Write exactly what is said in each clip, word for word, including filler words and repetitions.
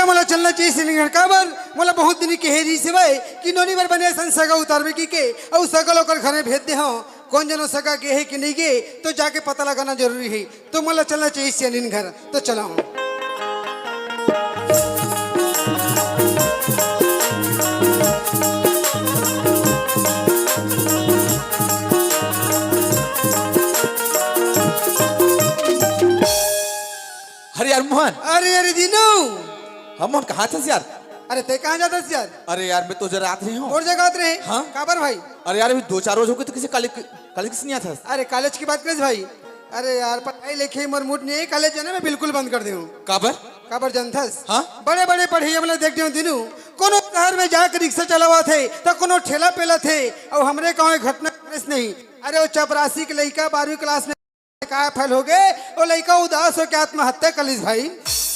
मोला चलना चाहिए सिलिंगर, काबर मोला बहुत दिन कहे रहिस हवय कि नोनी बर बने असन सगा उतारबे कहिके, अउ सगा ल ओकर घर में भेज दे हंव। कोन जनो सगा गे हे कि नइ गे, तो जाके पता लगाना जरूरी हे। तो मोला चलना चाहिए सियानिन घर, तो चला हूँ। अरे यार मोहन। अरे, अरे दीनू। हाँ मोहन, कहाँ थस यार? अरे तैं कहाँ जाथस यार? अरे यार, मैं तो जरा आत रहे हंव। मोर जगह आत रहे? हाँ। काबर भाई? अरे यार, अभी दो चार रोज हो गए, तो किसी कॉलेज, कॉलेज किसे नहीं आता? अरे कॉलेज की बात करिस भाई। अरे यार, पढ़ाई लिखाई मोर मूड नहीं है, कॉलेज जाना मैं बिल्कुल बंद कर दे हंव। काबर? काबर जानथस? हाँ? बड़े बड़े पढ़इया मन ला देख दे हंव दीनू, कोनो शहर में जाके रिक्शा चलावत हे, तो कोनो ठेला पेलत हे, अउ हमरे गाँव में घटना घटिस नहीं। अरे वो चपरासी के लइका बारहवीं क्लास में का फेल हो गे, वो लइका उदास होके आत्महत्या कर लिस भाई।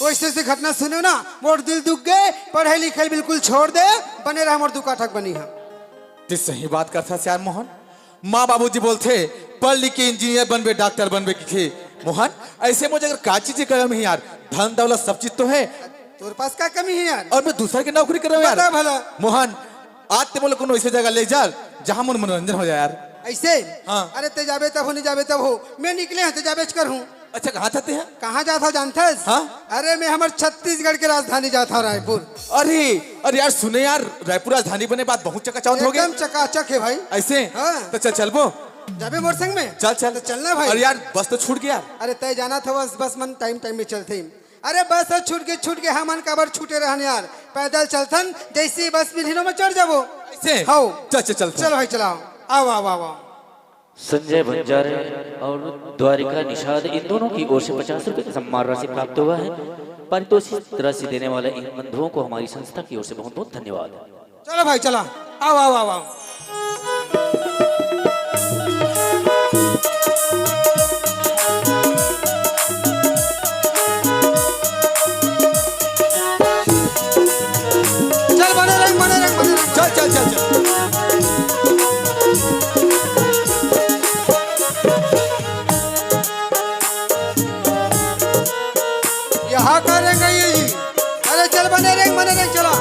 वइसे वइसे घटना सुने हंव ना, मोर दिल दुख गे, पढ़ाई लिखाई बिल्कुल छोड़ दे, बने रहा मोर दुकाठक बनी हा। तैं सही बात करथस यार मोहन। माँ बाबूजी बोलथे, पढ़ लिख के इंजीनियर बनबे, डॉक्टर बनबे कहिके। मोहन, अइसे मोर जग का चीज के कमी हे यार? धन दौलत सब चीज तो हे। तोर पास का कमी हे यार? अउ मैं दूसर के नौकरी करंव यार। बता भला। मोहन, आज तैं मोला कोनो अइसे जगह ले चल, जहाँ मोर मनोरंजन हो जाए यार। अइसे? हाँ। अरे तैं जाबे तभो, नइ जाबे तभो। मैं निकले हंव, तैं जाबेच करहूँ। अच्छा, कहाँ जात हस? कहाँ जात हंव जानथस? हाँ? अरे मैं हमर छत्तीसगढ़ के राजधानी जात हंव रायपुर। अरे, अरे यार सुने यार, रायपुर राजधानी बने बाद बहुत चकाचौंध हो गे। एकदम चकाचक हे भाई। अइसे? हाँ। तो चल, चलबो। जाबे मोर संग में? चल, चल। तो चलना भाई। अरे यार, बस तो छूट गे यार। अरे तैं जानथस बस, बस मन टाइम टाइम में चलथे। अरे बस ह छूट गे, छूट गे, हमन काबर छूटे रहन यार, पैदल चलथन, जइसे ही बस मिलही ना, ओमा चढ़ जाबो। अइसे? हव। चल, चल, चल। चल भाई, चलाओ, आओ, आओ, आओ, आओ। संजय बंजारे और द्वारिका निषाद, इन दोनों की ओर से पचास रुपए का सम्मान राशि प्राप्त हुआ है। पारितोषिक राशि देने वाले इन बंधुओं को हमारी संस्था की ओर से बहुत बहुत धन्यवाद। चलो भाई, चलो, आओ, आओ, आओ, आओ। चल, बने रह, बने रह, बने रह। चल, चल, चल, चल। यहाँ का रेंगइया जी। अरे चल, बने रेंग, बने रेंग, चला।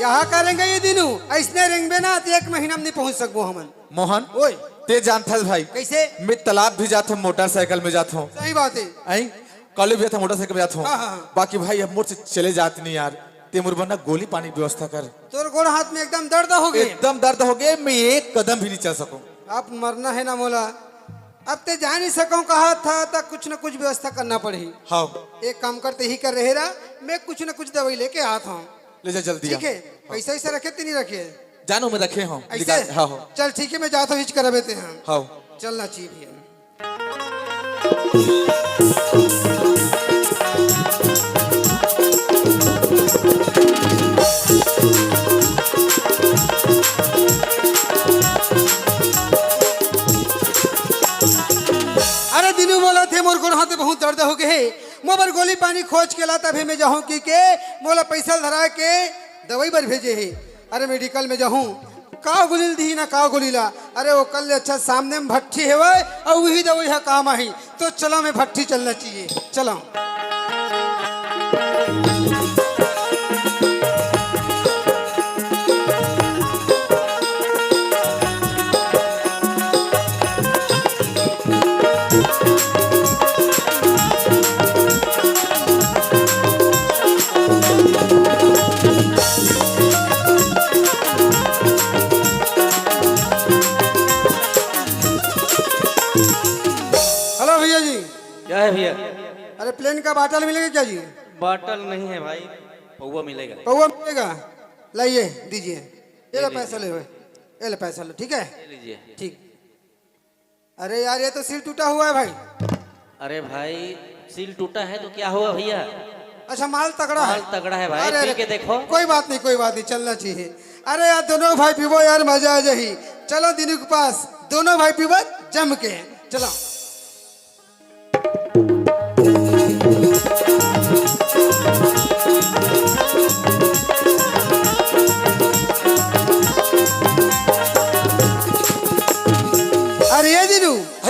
यहाँ का रेंगइया दीनू, अइसने रेंगबे ना, तो एक महीना में नहीं पहुँच सकबो हमन। मोहन, ओए। तैं जानथस भाई, कइसे? मैं तालाब भी जाथंव मोटरसाइकिल में जाथंव। सही बात हे। अई, कॉलेज भी जाथंव मोटरसाइकिल में जाथंव। हाँ, हाँ, हाँ। बाकी भाई अब मोर से चले जात नहीं यार, तैं मोर बर ना गोली पानी के व्यवस्था कर। तोर गोड़ हाथ में एकदम दर्द हो गे। एकदम दर्द हो गे, मैं एक कदम भी नहीं चल सकंव। अब मरना हे ना मोला, अब तैं जा नहीं सकंव कहा था, त कुछ न कुछ व्यवस्था करना पड़ही। हाँ। एक काम कर, तैं ही कर रहे रहा, मैं कुछ न कुछ दवाई लेके आत हंव। ले जा जल्दी आ। ठीक हे, पैसा वैसा रखे ते नहीं रखे? जानव मैं रखे हंव, अइसे? निकाल, हाँ, हाँ। चल ठीक हे, मैं जात हंव, हिच करबे ते हाँ। हाँ। चलना चाहिए भैया। अरे दीनू बोलथे मोर गोड़ हाथ में बहुत दर्द हो गे हे, मोर बर गोली पानी खोज के ला, तभे मैं जाहूं कहिके मोला पैसा धरा के दवाई बर भेजे हे। अरे मेडिकल में जाहूं, का गोली ल दिही ना का गोली ला। अरे ओकर ले अच्छा सामने में भट्ठी हेवय, अउ उही दवाई ह काम आही। तो चला, मैं भट्ठी चलना चाहिए, चला। हेलो भैया जी। क्या है भैया? अरे प्लेन का बाटल मिलेगा क्या जी? बाटल नहीं है भाई, पौवा मिलेगा। पौवा मिलेगा, लाइए, दीजिए। ये लो, ये पैसा लीजिए। ले, ये लो पैसा लो, ठीक है? ये लीजिए। ठीक। अरे यार, ये तो सील टूटा हुआ है भाई। अरे भाई, सील टूटा है तो क्या हुआ भैया? अच्छा, माल तगड़ा है। माल तगड़ा है भाई, अरे, पी अरे, के देखो। कोई बात नहीं, कोई बात नहीं, चलना चाहिए। अरे यार, दोनों भाई पीबो यार, मजा आ जाही। चलो दीनू के पास, दोनों भाई पीबो जम के। चलो।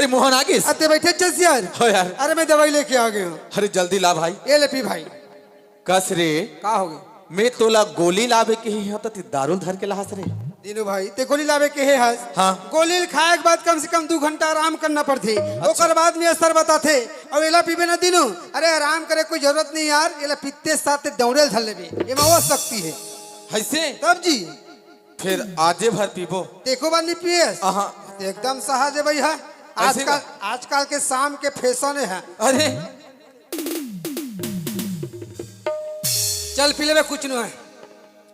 मोहन आ गिस? अते बइठे चसियार। हो यार। अरे मैं दवाई लेके आ गया हूँ। अरे जल्दी ला भाई। ये ले पी भाई। कस रे। का हो गया? मैं तोला गोली लाबे के हे, त ती दारू धर के लाहस रे। दीनू भाई, ते गोली लाबे के हे हस? हाँ। गोली खाए के बाद कम से कम दू घंटा आराम करना पड़थे। अच्छा। ओकर बाद में असर बताथे। अउ एला पीबे ना दीनू, अरे आराम करे कोई जरूरत नहीं यार, एला पीते साथ ते डौड़े ल धर लेबे। एमा वो शक्ति हे। हइसे? तब जी। फिर आजे भर पीबो। देखो बार नहीं पिए? अहाँ। एकदम सहज है भाई, हाँ। ऐसे आजकल, का? आजकल के शाम के फैशन है। अरे। चल पी लेबे, कुछ नहीं है।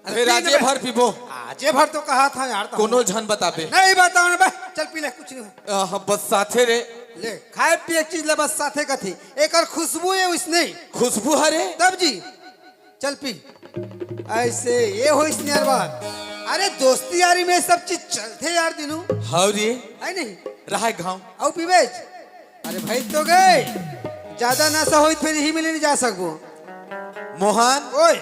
अरे फिर पी आजे लेबे। भर पीबो। आजे भर तो कहा था यार, तो कोनो झन बताबे। नहीं बताओ ना बे, चल पी ले, कुछ नहीं है। आह, बस साथे रे। ले, खाए पिए चीज ले, बस साथे कथी। एकर खुशबू है उसने। खुशबू हरे? तब जी। चल पी। ऐसे ये होइस नियर बात। अरे दोस्ती यारी में सब चीज चलथे यार दीनू। हव रे। है नहीं? रहाय घाव। अउ पीबेच। अरे भाई तो गए। ज्यादा नशा होई फिर ही मिले नहीं जा सकबो। मोहन। ओए।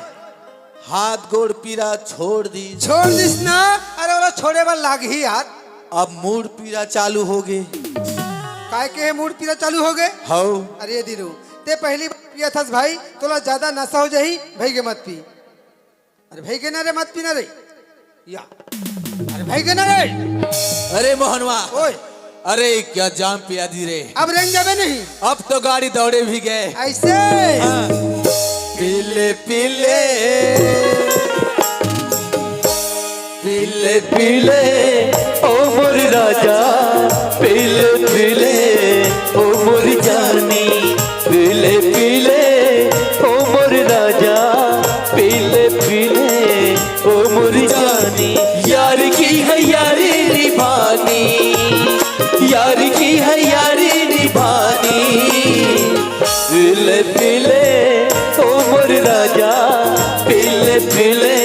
हाथ गोड़ पीरा छोड़ दी। छोड़ दिस ना। अरे ओला छोड़े बर लाग ही यार। अब मूड़ पीरा चालू हो गे। काय के मूड़ पीरा चालू हो गे? हव। अरे दीनू, ते पहली बार पियत हस भाई, तोला ज्यादा नशा हो जाही, भई के मत पी। अरे भई के ना रे, मत पीना रे। या। अरे भई के ना रे। अरे मोहनवा। ओए। अरे क्या जाम पिया दी रे। अब रेंग जाबे नहीं। अब तो गाड़ी दौड़े भी गए। ऐसे। हाँ। पीले पीले। पीले पीले ओ मोर राजा, पीले पीले ओ मोर जानी, पीले पीले ओ मोर राजा, पीले पीले ओ मोर जानी। यार की है यारी निभानी, यार की है यारी निभानी। पीले पीले ओ मोर राजा, पीले पीले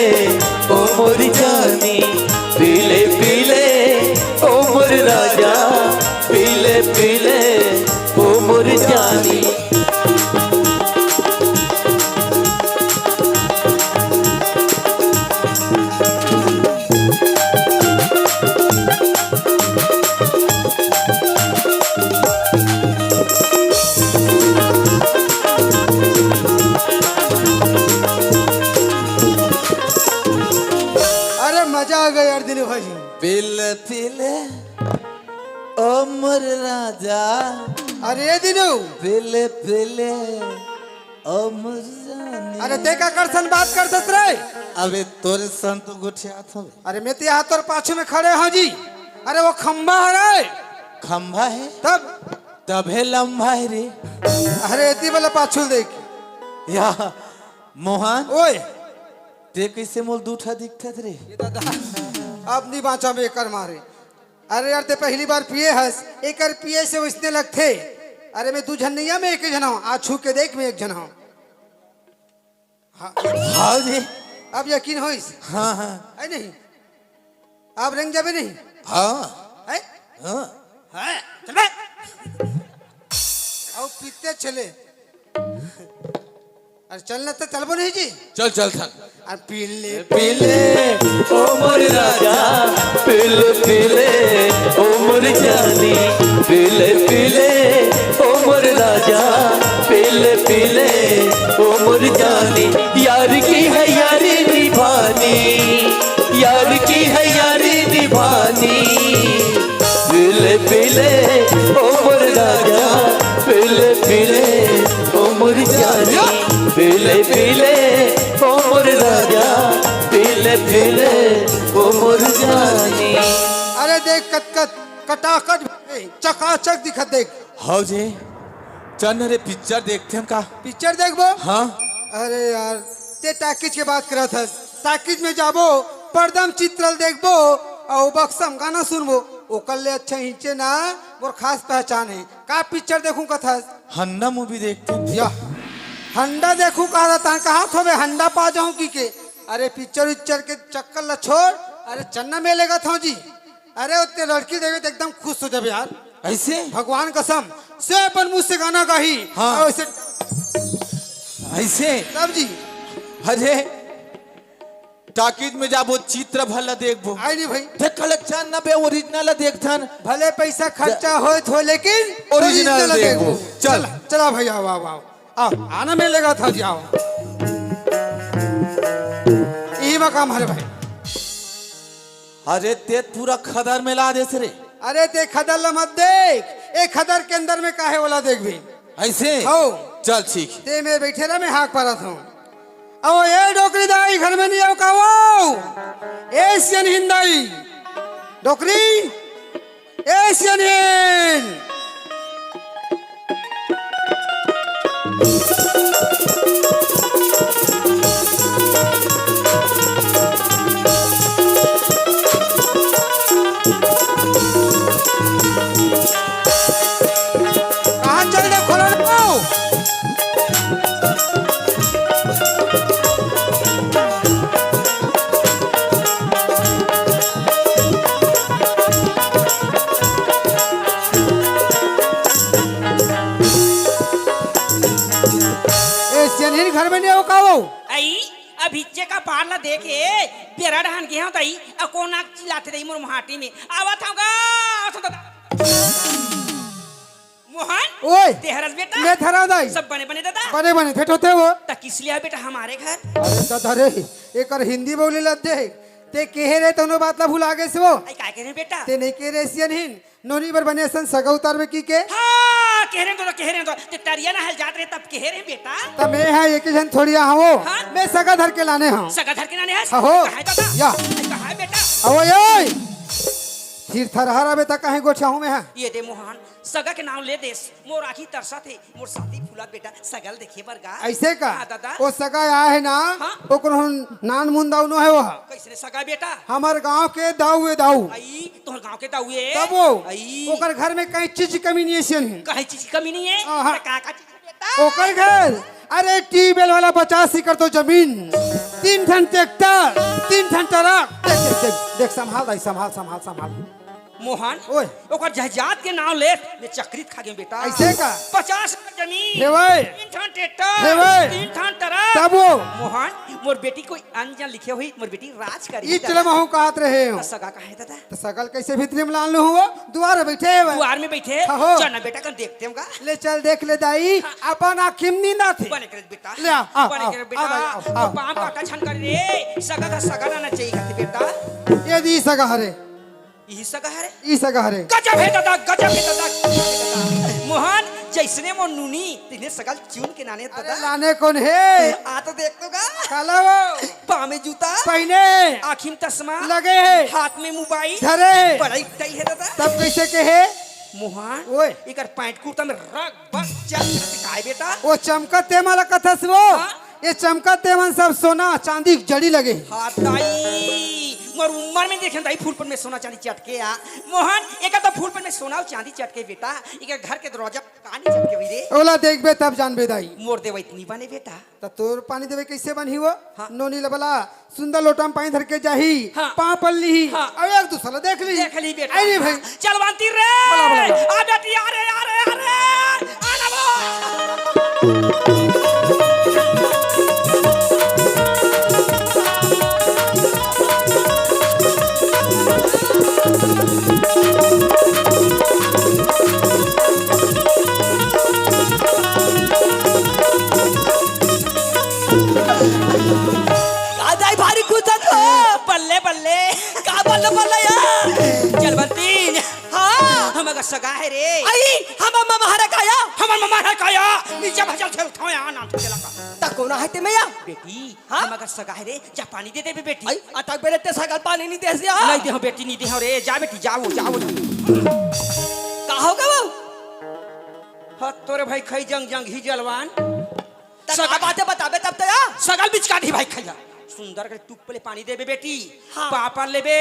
ओ मोर जानी, पीले पीले ओ मोर राजा, पीले पीले ओ मोर जानी। अरे मजा आ गया यार दीनू भाई। पीले पीले ओ मोर राजा। अरे दीनू। पीले पीले ओ मोर जानी। अरे ते का कर सन बात करथस रे? अबे तोरे सन तो गोठियात हवे। अरे मैं ते यहाँ तोर पाछू में खड़े हँव जी। अरे वो खंभा है रे। खंभा है? तब? तभे लंबा है रे। अरे एती वाला पाछू देख। या मोहन। ओए। ते कैसे मोल दूठा दिखत रे? ये दादा, अब नहीं बाँचा मैं एकर मारे। अरे यार, ते पहली बार पिए हस, एकर पिए से वैसने लगथे। अरे मैं दू झन नइया, मैं एक झन हँव, आ छू के देख, मैं एक झन हँव। हाँ। हाँ जी। अब यकीन होइस? हाँ, हाँ। है नहीं? अब रेंग जाबे नहीं? हाँ। है? हाँ। है? चल बे। अब पीते चले। अरे चल ना तो चलबो नहीं जी। चल, चल, चल। अरे पीले पीले ओ मोर राजा, पीले पीले ओ मोर जानी, पीले पीले ओ मोर राजा, पीले पीले ओ मोर जानी। यार की है यारी निभानी, यार की है यारी निभानी। पीले पीले ओ मोर राजा, पीले पीले ओ मोर जानी, पीले पीले ओ मोर राजा, पीले पीले ओ मोर जानी। अरे देख कतकत कटाकट चकाचक दिखत देख। हव जी। चल न रे, पिक्चर देखथन का? पिक्चर देखबो? हाँ। अरे यार, ते टाकीज के बात करत हस। टाकीज में जाबो, पर्दा म चित्र ल देखबो, अउ बक्सा म गाना सुनबो। ओकर ले अच्छा हिंचे ना, मोर खास पहचान हे। का पिक्चर देखहूँ कथस? हंडा मूवी देखथन। या, हंडा देखहूँ कहा था, कहा थोबे हंडा पा जाहूँ कहिके। अरे पिक्चर उच्चर के चक्कर ल छोड़, अरे चन्ना मेले गा था जी। अरे ओते लड़की देखे त एकदम खुश हो जाबे यार। ऐसे? भगवान कसम, से अपन मुँह से गाना गाही। हाँ। अउ ऐसे ऐसे? तब जी। अरे, टाकीज में जाबो, चित्र भर ला देखबो। आई नहीं भाई। देख कलेक्शन न बे, ओरिजिनल ला देखथन। भले पैसा खर्चा होय थो, लेकिन ओरिजिनल ओरिजिनल ला देखबो। देखबो। चल। चला, चला भाई, आओ, आओ, आओ। आओ, आना मिलेगा था जी, आओ। यही मकाम हरे भाई। अरे ते पूरा खदर में ला देस रे। अरे ते खदर ला मत देख, ए खदर के अंदर में का हे ओला देखबे। ऐसे? हौ। चल ठीक। ते में बैठे रह, मैं हाक पारत हूँ। अवो ए डोकरी दाई घर में नहीं आओ का वो? ए सियनहिन दाई। डोकरी, ए सियनहिन। कहाँ चल दे, खोलो ना। ए, सियनहिन घर में नहीं हो का वो? आई, अब हिच्चे का पार ला देखे, बेरा डहान गे हव तई, अ कोन आग चिल्लाथे दई मोर मुहाटी में। आवत हव गा, आवत हव गा। मोहन, ओए, ते हरस बेटा? मैं थरव दाई। सब बने बने दादा? बने बने, ठेठ होते वो। त किस लिए आए बेटा हमारे घर? अरे दादा रे, एकर हिंदी बोले ला देख। ते केहे रे तनो बात ला भुला गेस वो। आई काय केहे रे बेटा? ते नहीं केहे रे सियनहिन, नोनी बर बने असन सगा उतारबे की के? हाँ, केहे रे तो, केहे रे तो। ते तरिया नहल जात रहे तब केहे रे बेटा। त मैं हा एक झन थोड़ी हवं। हाँ? मैं सगा धर के लाने हवं। सगा धर के लाने हस? हाँ हो। कहाँ है दादा? या। कहाँ है बेटा? अवो ये। फिर थरहरा बेटा कहीं गोठियाहूँ मैं हा। ये दे मोहन, सगा के नाम ले देस, मोर आँखी तरसत हे, मोर साथी फूलत बेटा, सगा ल देखे बर गा। ऐसे का? हाँ, दादा। वो सगा आय हे ना, हाँ? ओकर नान मुंह दाऊ नो हे वो। कैसने सगा बेटा? हमर गांव के दाऊ ए दाऊ। आई, तोहर गांव के दाऊ ए? तब वो, आई। ओकर घर में कहीं चीज की कमी नहीं है सियनहिन। कहीं चीज की कमी नहीं है? हाँ, हाँ। त का, का चीज है बेटा? ओकर घर, अरे ट्यूबवेल वाला पचास एकड़ तो जमीन, तीन ठन ट्रैक्टर, तीन ठन ट्रक। देख, देख, देख, देख, संभाल दाई, संभाल, संभाल, संभाल। मोहन, ओए। ओकर जायदाद के नाम ले, मैं चक्रित खा गेंव बेटा। ऐसे का? पचास एकड़ जमीन, हेवय। तीन ठन ट्रैक्टर, हेवय। तीन ठन ट्रक। तब वो? मोहन, मोर बेटी कोई अनजान लिखे होही, मोर बेटी राज करही ई दादा। चले महू कहत रहे हो। त सगा कहाँ हे दादा? त सगा ल कैसे भीतरी में लान लूँ हो? दुआर में बैठे हेवय। दुआर में बैठे? हाँ हो। चल ना बेटा, कन देखते हवं गा। ले चल देख ले दाई, हाँ। अपन आँखी में नींद आथे। बने करे बेटा। ले आ, आ, बने आ, करे बेटा। आ, आ, आ, पाँव आ। काटा छन कर रे, सगा का सगा ना, ना चाहिए बेटा। ये दी सगा हरे। इही सगा हरे? ई सगा हरे। गजब हे दादा, गजब हे दादा, गजब हे दादा। मोहन, जैसने मोर नूनी, तिने सगा ल चुन के लाने अरे दादा। लाने कोन हे? आ तो देख तो गा। काला वो? पाँव में जूता। पहिने। आँखी में चश्मा। लगे हे। हाथ में मोबाइल। धरे हे। बड़ा इकटई हे दादा। तब कैसे केहे? मोहन, ओए। एकर पैंट कुर्ता में रग बग चल काय बेटा? वो चमकत ते मला कथस वो। हाँ? ये चमकत ते मन सब सोना चांदी के जड़ी लगे। हाँ दाई, मोर उम्र में देखे दाई फूलपन में सोना चांदी चटके आ। मोहन, एकर तो फूलपन में सोना अउ चांदी चटके बेटा, एकर घर के दरवाजा का नहीं चटके भाई रे? ओला देखबे तब जानबे दाई। मोर देवई इतनी बने बेटा। त तोर पानी देवे कैसे बनही वो? हाँ। नोनी ल बला, सुंदर लोटा में पानी धर के जाही, हाँ। पाँव पल्ली ही, हाँ। अउ एक दूसर ला देख ली। देख ली बेटा। आई रे भाई। चलवंती रे। बोला, बोला, बोला। आ बेटी, आ रे, आ रे, आ रे। आ ना वो। का दाई भारी खुसत हो? बल्ले, बल्ले। का बल्ले, बल्ले या? जलवंती। हाँ। हमर सगा हे रे। आई, हमर ममा हरे का या? हमर ममा हरे का या? नीचे भजल खेल थो या, नाम से लगा। त कोन हे ते में या? बेटी, हाँ? हमर सगा हे रे, जा पानी दे देबे बेटी। आई, अटक बेरे ते सगा ल पानी नहीं देस या? नहीं देहूँ बेटी, नहीं देहूँ रे, जा बेटी, जाओ, जाओ। का हो गे वो? हाँ, तोरे भाई खई जंग जंग ही जलवान। त का सगा बात हे बताबे तब तो या। सगा ल बिचका दी भाई खैया। सुंदर के टुप्प ले पानी देबे बेटी। हाँ। पाँव पर लेबे।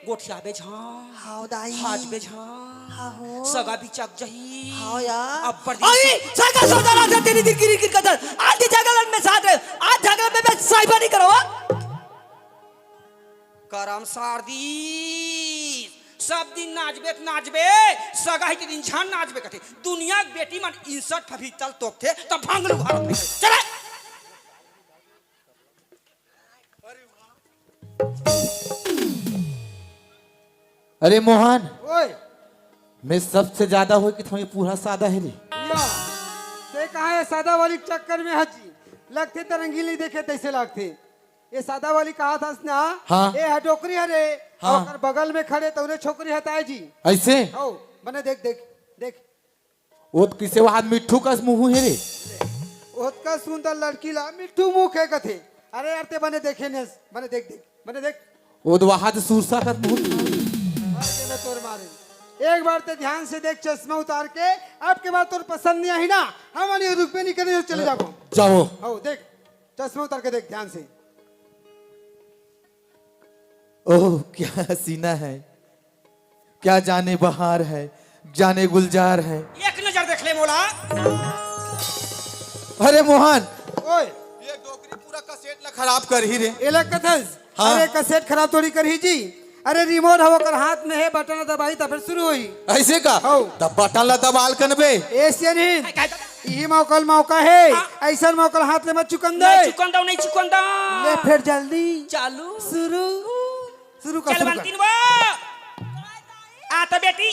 गोठियाबे झन। हाँ दाई। हाजबे झन। हाँ हो। सगा बिचक जही। हाँ या। अब्बड़ दिन अई, से सगा सौदा राजा तेरी दिल गिरी गिर कदर। आज झगड़न में साथ है। आज झगड़न में मैं साहिबा नहीं करो। करम सार दी। सब दिन नाचबे त नाचबे, सगा ही के दिन झन नाचबे कथे। दुनिया के बेटी मन इनसठ फफीतल तोपथे, त भंगलू भारत में। चले। अरे मोहन, ओए। मैं सबसे ज्यादा होय कि थोड़ी पूरा सादा हे रे। या, ते कहा है सादा वाली चक्कर में हजी? लगथे त रंगीन नहीं देखे तैसे लगथे। ये सादा वाली कहा था ना? हाँ। ये है डोकरी हरे। हाँ। ओकर बगल में खड़े तौने छोकरी हताए जी। ऐसे? हो, बने देख, देख, देख। ओत किसे वहाद मिट्ठू कस मुँह हे रे। ओतका सुंदर लड़की ला मिट्ठू मुँह के कथे। अरे यार, ते बने देखे नेस, बने देख, देख, बने देख। ओत वहाद सुरसा कस मुँह। अरे मैं तोर मारे। एक बार ते ध्यान से देख चश्मा उतार के, अब के बाद तोर पसंद नहीं आही ना, हम नहीं रुक पे नहीं करे, चले जाबो। जाओ। हो देख, चश्मा उतार के देख ध्यान से। ओह, क्या हसीना है, क्या जाने बहार है, जाने गुलजार है। एक नजर देख ले मोला। अरे मोहन, ओए। ये डोकरी पूरा cassette ला खराब करही रे। एला कथस? हाँ। अरे cassette खराब थोड़ी करही जी। अरे remote ह ओकर हाथ में हे, बटन दबाही त फिर शुरू होही। ऐसे का? हौ। त बटन ला दबाल कनबे। एशियन हिंद। इही मौका ल मौका हे। हाँ। ऐसन मौका ल हाथ ले मत चुकन दे। नहीं चुकन दो, नहीं चुकन दो। ले फिर जल्दी। चालू। शुरू। शुरू कर, शुरू कर। चलवंतीन वो। आ तो बेटी,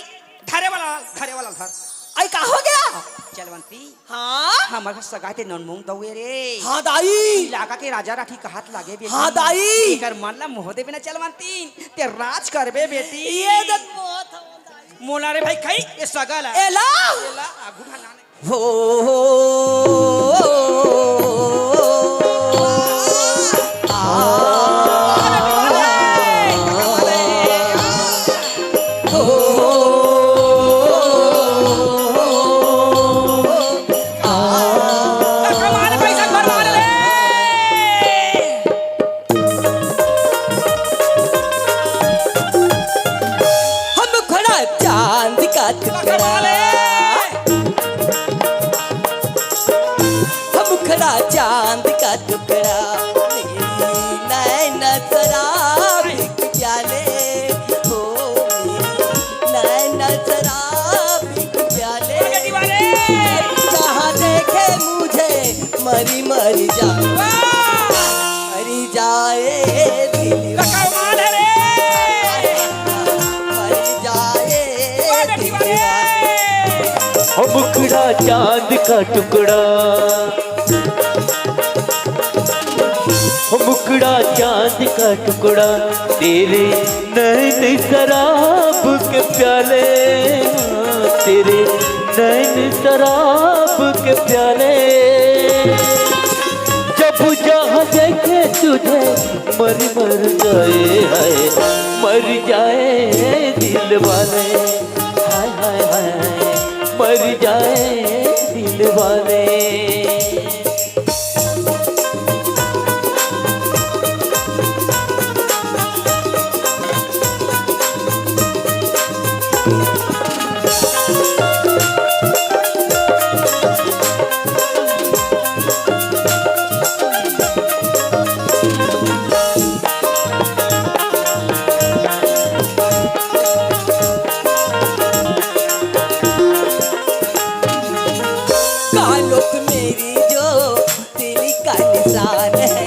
धरे वाला, धरे वाला धर। आई का हो गया? चलवंती। हाँ? हमर घर सगाई ते ननमुंग दउए रे। हाँ दाई। इलाका के राजा राठी कहत लागे बेटी। हाँ दाई। एकर मन ला मोह देबे ना चलवंती, ते राज करबे बेटी। ये देख मोह था दाई। मोला रे भाई खाई, ये सगा ला। एला। एला, आगू ढलाने। हो। हम खड़ा चांद का टुकड़ा। हम खड़ा चांद का टुकड़ा, मेरी नैन शराब के प्याले, हो मेरी नैन शराब के प्याले। जहाँ देखे मुझे मरी मरी जा, मरी जाए दिल। मरी जाए दिल। हो मुखड़ा चांद का टुकड़ा, हो मुखड़ा चांद का टुकड़ा, तेरे नैन शराब के प्याले, तेरे नैन शराब के प्याले। जब जहाँ देखे तुझे मर मर जाए, हाय मर जाए दिल वाले, हाय हाय हाय मर जाए दिल वाले। कानों पे मेरी जो तेरी का निशान है,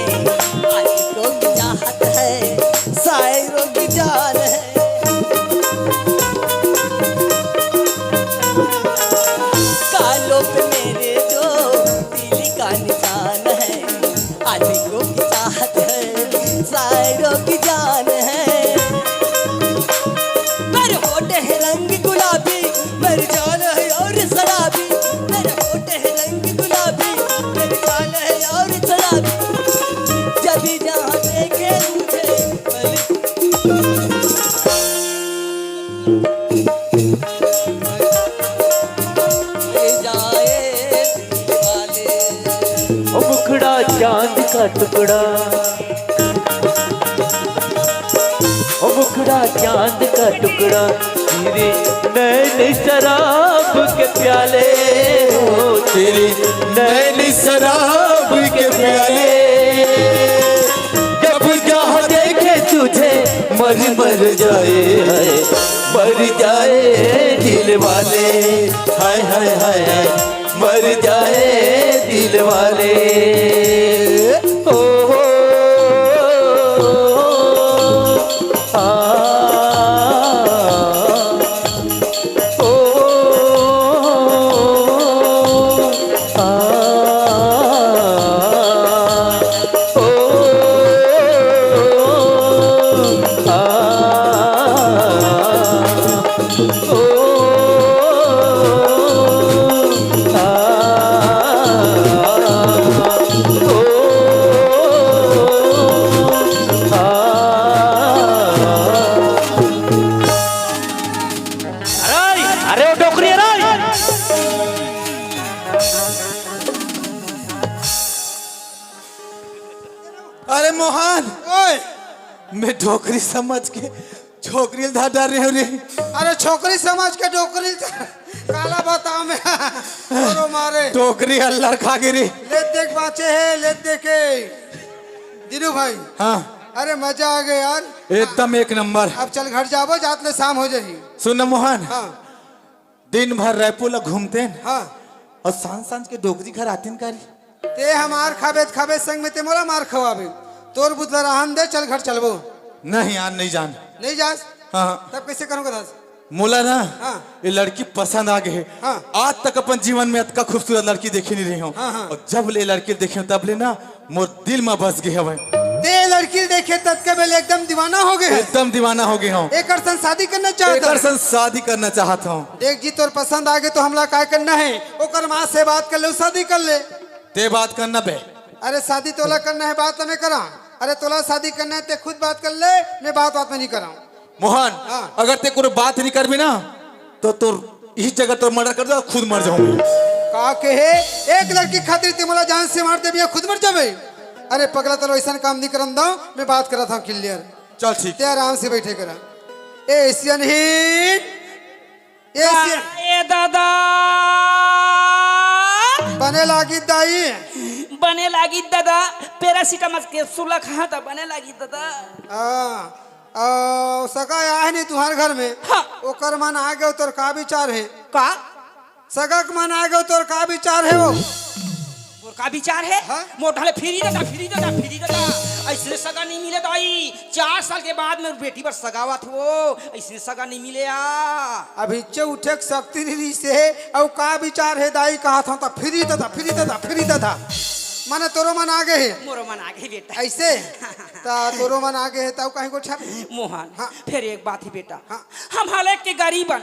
आशिकों की चाहत है, शायरों की जान है। कानों पे मेरे जो तेरी का निशान है, आशिकों की चाहत है, शायरों की जान है। मेरे होठ है रंग गुलाबी, मेरी जान है और शराबी। मेरे होठ है रंग गुलाबी, मेरी जान है और शराबी। जब भी जहाँ देखे मुझे, मर जाए दिल वाले। ओ मुखड़ा चांद का टुकड़ा, ओ मुखड़ा चांद का टुकड़ा, तेरे नैन शराब के प्याले, हो तेरे नैन शराब के प्याले। जब जहाँ देखे तुझे मर मर जाए, हाय मर जाए दिल वाले, हाय हाय हाय हाय। मर जाए दिल वाले। ओ हो, आ, मैं डोकरी समझ के छोकरी ल धर डारे हंव रे। अरे, छोकरी समझ के डोकरी ल धर, काला बतावंव मैं। अरे मारे। डोकरी अल्लर खा गे रे। ले देख बांचे हे, ले देखे। दीनू भाई। हाँ। अरे, मजा आ गे यार। एकदम एक नंबर। अब चल घर जाबो, जात ले शाम हो जाही। सुन ना मोहन। हाँ। दिन भर रायपुर ला घूमतेन। हाँ। अउ सांझ सांझ के डोकरी घर आतेन का रे। तें हमार खाबे त खाबे, संग में तें मोला मार खवाबे। तोर बुतला रहन दे, चल घर चलबो। नहीं यार, नहीं जान। नहीं जास? हाँ, हाँ। तब कइसे करहूं कथस? मोला ना, हाँ। ये लड़की पसंद आ गे हे। हाँ। आज तक अपन जीवन में अतका खूबसूरत लड़की देखे नहीं रहे हंव। हाँ, हाँ। अउ जब ले लड़की देखे हंव, तब ले ना मोर दिल में बस गे हवय। तें लड़की ल देखे ततके बेर ले एकदम दीवाना हो गे हस। एकदम दीवाना हो गे हंव। एकर संग शादी करना चाहत हस? एकर संग शादी करना चाहत हंव। देख जी, तोर पसंद आ गे त हमला काय करना हे? ओकर माँ से बात कर ले, शादी कर ले। तें बात करना बे। अरे, शादी तोला करना हे, बात मैं करांव। अरे, तोला शादी करना हे, तें खुद बात कर ले, मैं बात, बात मैं नहीं करांव। मोहन, हाँ। अगर तें कोनो बात नहीं करबे ना, त तोर इही जगह तोर murder कर देहूं, खुद मर जाहूं मैं। का कहे? एक लड़की खातिर तें मोला जान से मार देबे या खुद मर जाबे? अरे पगला, तोला अइसन काम नहीं करन दंव, मैं बात करत हंव clear। चल ठीक। तें आराम से बइठे करा। ए सियनहीन, ए का सियन- ए दादा? बने लागिस दाई। बने लागिस दादा, paracetamol capsule ला खांव त बने लागिस दादा। हाँ। अउ सगा आय नहीं तुंहर घर में? हाँ। ओकर मन आ गे, तोर का विचार हे? का? सगा के मन आ गे, तोर का विचार हे वो? मोर का विचार हे? हाँ? मोर ढाले free दादा, free दादा, free दादा। अइसने सगा नहीं मिले दाई। चार साल के बाद में बेटी बर सगा आवत हे वो, अइसने सगा नहीं मिले आ। अभी चे उठे के शक्ति नहीं रहिसे, अउ का विचार हे दाई कहत हंव त free दादा, free दादा, free दादा। माने तोरो मन आ गे हे? मोरो मन आ गे बेटा। अइसे? त तोरो मन आ गे हे, त अउ काहीं गोठियाबे? मोहन, हाँ। फेर एक बात हे बेटा। हाँ। हम हाले के गरीब अन,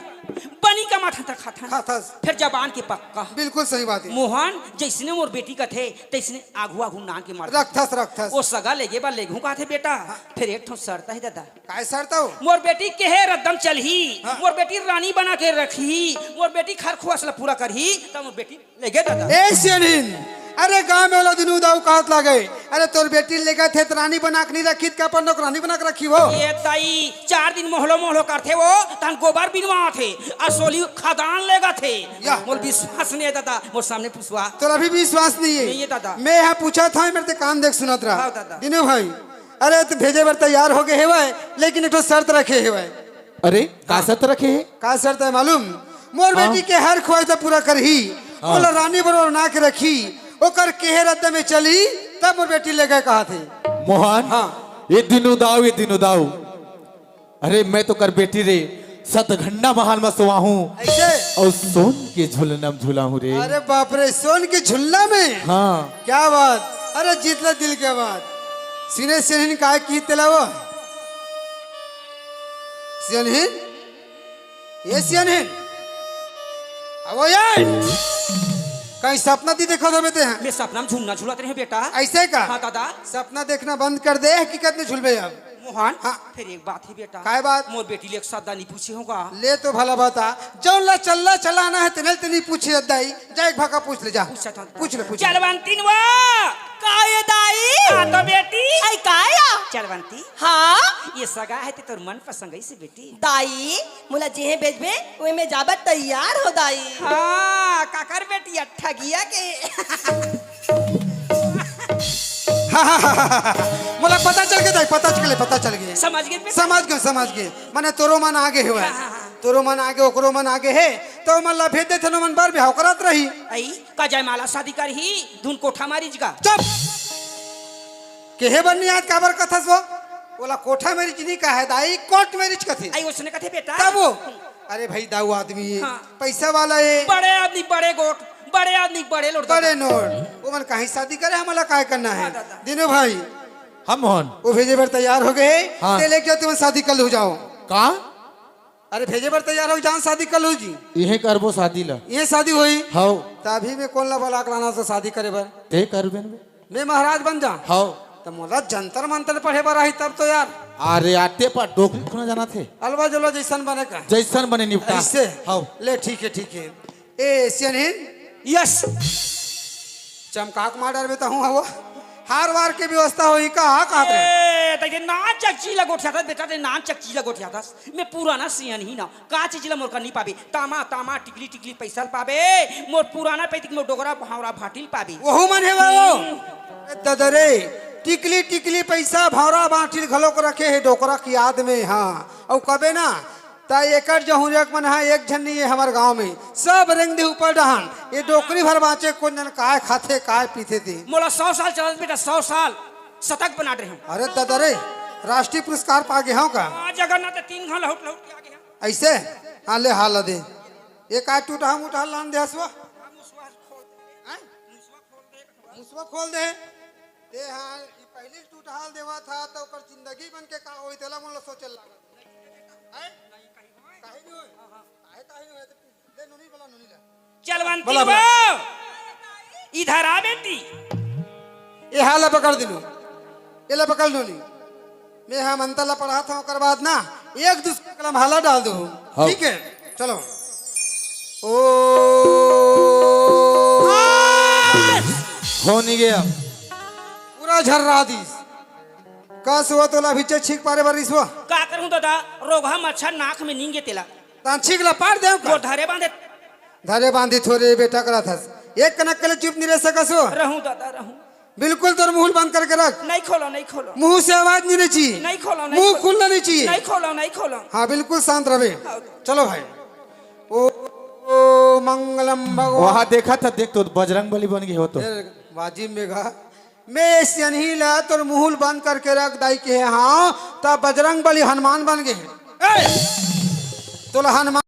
बनी कमाथन त खाथन। खाथस। फेर जबान के पक्का। बिल्कुल सही बात हे। मोहन, जइसने मोर बेटी कथे, तइसने आघू आघू नान के मार। रखथस, रखथस। वो सगा लेगे बर लेगहूं कहत हे बेटा। हाँ। फेर एक ठो शर्त हे दादा। काय शर्त हे वो? मोर बेटी केहे रद्दा म चलही, हाँ। मोर बेटी रानी बना के रखही, मोर बेटी के हर खुवाइस ला पूरा करही, त मोर बेटी लेगे दादा। ए सियनहीन, अरे गांव में ओला दीनू दाऊ कहत लागे। अरे तोर बेटी ल लेगथे त रानी बना के नहीं रखही त का अपन नौकरानी बना के रखही वो? ए दाई, चार दिन मोहलो मोहलो करथे वो, तहन गोबर बिनवाथे, असोली खदान लेगथे। या। मोर विश्वास नहीं हे दादा, मोर सामने पूछवा। तोला अभी विश्वास नहीं हे? नहीं हे दादा। मैं हा पूछत हंव, मेर तें कान दे के सुनत रह। हाँ दादा। दीनू भाई, अरे तें भेजे बर तैयार हो गे हवय, लेकिन एक ठो शर्त रखे हवय। अरे, का हाँ। शर्त रखे हे? का शर्त हे मालूम? मोर हाँ। बेटी के हर खुवाइस ला पूरा करही, हाँ। ओला रानी बरोबर बना के रखही, ओकर केहे रद्दा में चलही, तब मोर बेटी ल लेगे कहत हे। मोहन, हाँ। ए दीनू दाऊ, ए दीनू दाऊ। अरे, मैं तो ओकर बेटी रे, सतघंडा महल में सोवाहूं। अइसे? अउ सोन के झुलना में झुलाहूं रे। अरे बाप रे, सोन के झुलना में? हाँ। क्या बात, अरे जीत ले दिल के बात। सियनहीन काय किहिस तेला वो? सियनहीन, ए सियनहीन, अवो यार, कहीं सपना तो देखत हस बे तें? मैं सपना में झुलना झुलत रहेंव बेटा। अइसे का? हाँ दादा। सपना देखना बंद कर दे, हकीकत में झुलबे अब। मोहन, हाँ। फेर एक बात हे बेटा। काय बात? मोर बेटी ले एक सदा नहीं पूछे हंव का? ले तो भला बता, जउन ला चलना चलाना हे, तेने ल तो नहीं पूछे दाई। जा एक भाखा पूछ ले, जा। पूछत हंव। पूछ ले, पूछ ले। चलवंती न वो। का ए दाई? हाँ तो बेटी। अई का ए? चलवंती। हाँ? ए सगा हे ते तोर मनपसंद अइसे बेटी। दाई, मोला जिहें भेजबे, उहें मैं जाबर तैयार हंव दाई। हाँ, काकर बेटी, ठगिया के। मोला पता चल गे दाई, पता चल गे, पता चल गे। समझ गे बेटा? समझ गे, समझ गे। माने तोरो मन आगे हे। हाँ, हाँ, हाँ। तोरो मन आगे, ओकरो मन आगे हे, त ओमन ला भेज देथन, ओमन बर बिहाव करत रही। अई, का जयमाला शादी करही, धुन कोठा मारिच गा। चुप! केहे बर नइ आत, काबर कथस वो? ओला कोठा मैरिज नइ कहे दाई, कोर्ट मैरिज कथे। अई, ओसने कथे बेटा। तब वो, अरे भाई, दाऊ आदमी हे, हाँ। पइसा वाला हे। बड़े आदमी बड़े गोठ, बड़े आदमी बड़े लोट बड़े दादा। नोट। ओमन काहीं शादी करे, हमला काय करना हे? हाँ, दादा। दीनू भाई। हाँ, मोहन। वो भेजे बर तैयार हो गे हे। हाँ। ते लेके जाओ, तुमन शादी कर लो, जाओ। का? अरे, भेजे बर तैयार हो, जान शादी कर लो जी। इहें करबो शादी ला। ये शादी होही? हव। त अभी में कोन ला बला के लाना हे शादी करे बर? ते करबे न बे। मैं महाराज बन जा। हव। त मोला जंतर मंतर पढ़े बर आही तब तो यार। अरे, आते पर डोकरी खुना जाना थे। अलवा जलवा जइसन बने का। जइसन बने निपटा। अइसे? हव। ले, ठीक हे, ठीक हे। ए, सियनहीन? यस। चमका के मार डारबे त हूँ हवो। हार वार के व्यवस्था होही का? हाँ, कहत रहे। ए, तैं नान चकची ला गोठियाथस बेटा, तैं नान चकची ला गोठियाथस। मैं पुराना सियनही ना, का चीज ला मोर कर नहीं पाबे। तामा, तामा, टिकली, टिकली पैसा ल पाबे। मोर पुराना पैतिक मोर डोकरा भांवरा भांटिल पाबे। वहू मन हे वो। ए ददा रे, टिकली, टिकली पैसा भांवरा भांटिल घलोक रखे हे डोकरा के याद में। हाँ, अउ कबे ना, त एकर जहुरिया के मन ह एक झन नहीं हे हमर गांव में, सब रेंग दे ऊपर डहान। ये डोकरी भर बांचे, कोन जन काय खाथे, काय पीथे ते। मोला सौ साल चलत बेटा, सौ साल शतक बनात रहे हंव। अरे ददा रे, राष्ट्रीय पुरस्कार पा गे हंव का? हाँ, जगन्नाथ तीन घाल लहुट लहुट के आ गे हंव। अइसे? हाँ, ले हाला दे। ये काय टूटहा मुटहा लान दे हसवा? हैं? मुसवा खोल दे। ते हाँ, ई पहिली टूटहा ल देवा था, त ओकर जिंदगी मन के का होई, तेला मोला सोचे लागत। हैं? काहे नहीं होय? काहे, काहे नहीं होय? ले नोनी बोला, नोनी ला। चलवंती बोला, बोला। बो, इधर आ बेटी। ए हाला पकड़ दिलू, एला पकड़ नोनी। मैं हा मंत्र ला पढ़ा था, ओकर बाद ना एक दूसरे कलम हाला डाल दो। हाँ। ठीक है, चलो। ओ हो नहीं गया। पूरा झर्रा दिस। कस हुआ तोला भीचे छींक पारे बर रिसवा। का करूं दादा, रोगहा मच्छर नाक में नींगे तेला। तान छींक ला पार देव का? वो धरे बांधे। धरे बांधी थोरे बेटा करा थस। एक कनक के लिए चुप नहीं रह सकस हो। रहूं दादा, रहूं। बिल्कुल तोर मुंह बंद करके रख। नहीं खोलो, नहीं खोलो। मुंह से आवाज नहीं रहनी चाहिए। नहीं खोलो, नहीं मुंह खोलो। खुलना नहीं चाहिए। नहीं खोलो, नहीं खोलो। हाँ, बिल्कुल शांत रहे। हाँ। चलो भाई। ओ, ओ मंगलम भगवान। वहां देखा था, देख तो बजरंग बली बन गए हो तो। ए, वाजिब में गा। मैं सियनही ला तोर मुंह ल बंद करके रख दाई के, हाँ, त बजरंग बली हनुमान बन गए। ए, तोला हनुमान